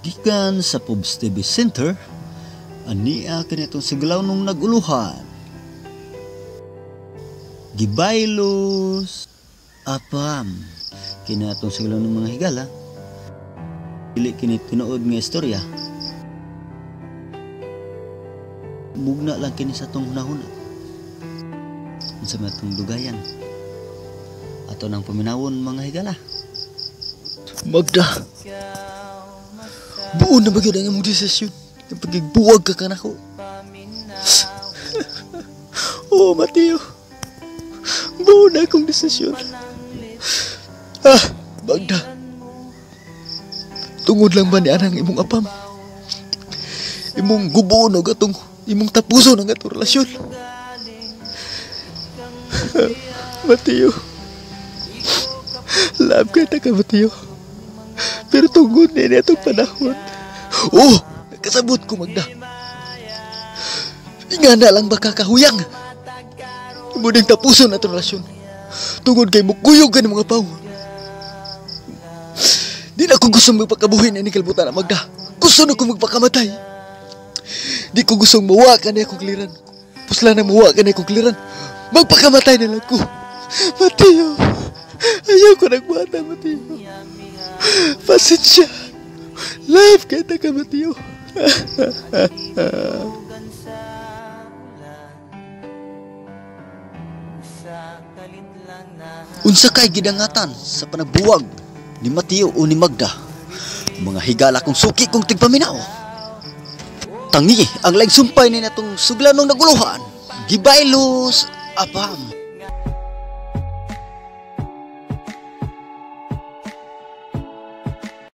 Gikan sa Pobs TV Center, ania kini atong siglaw nung naguluhan. Gibaylos apam. Kini atong siglaw ng mga higala. Dili kini tinuod nga istorya. Mugna lang kini sa atong hunahuna. Unsa may atong dugayan. Ato nang paminawon, mga higala. Magda. Buo na ba gyud ang imong desisyon? Ang pagigbuwag ka kanako. Oo, Mateo. Buo na akong desisyon. Ah, Magda. Tungod lang ba ni anang imong apam? Imong guboon og atong imong tapuson ang atong relasyon. Mateo. Love kay ta ka, Mateo. Pero tungod ni atong panahon. Oh, nakasabot ko, Magda. Ingana lang ba kakahuyang? Imo ding tapuson atong relasyon. Tungod kay mukuyog ka ng mga paw. Di na ko gusto magpakabuhi na ni kalibutan na, Magda. Gusto na ko magpakamatay. Di ko gustong mawa ka na akong kliran. Pusla na mawa ka na akong kliran. Magpakamatay na lang ko. Mateo, ayaw ko nagbuhata, Mateo. Pasensya. Love kay ta ka, Mateo. Unsa kay gidangatan sa panagbuwag ni Mateo o ni Magda? Mga higala kong suki kong tigpaminaw. Tangi ang laing sumpay ni natong suglanong naguluhan. Gibaylos apam.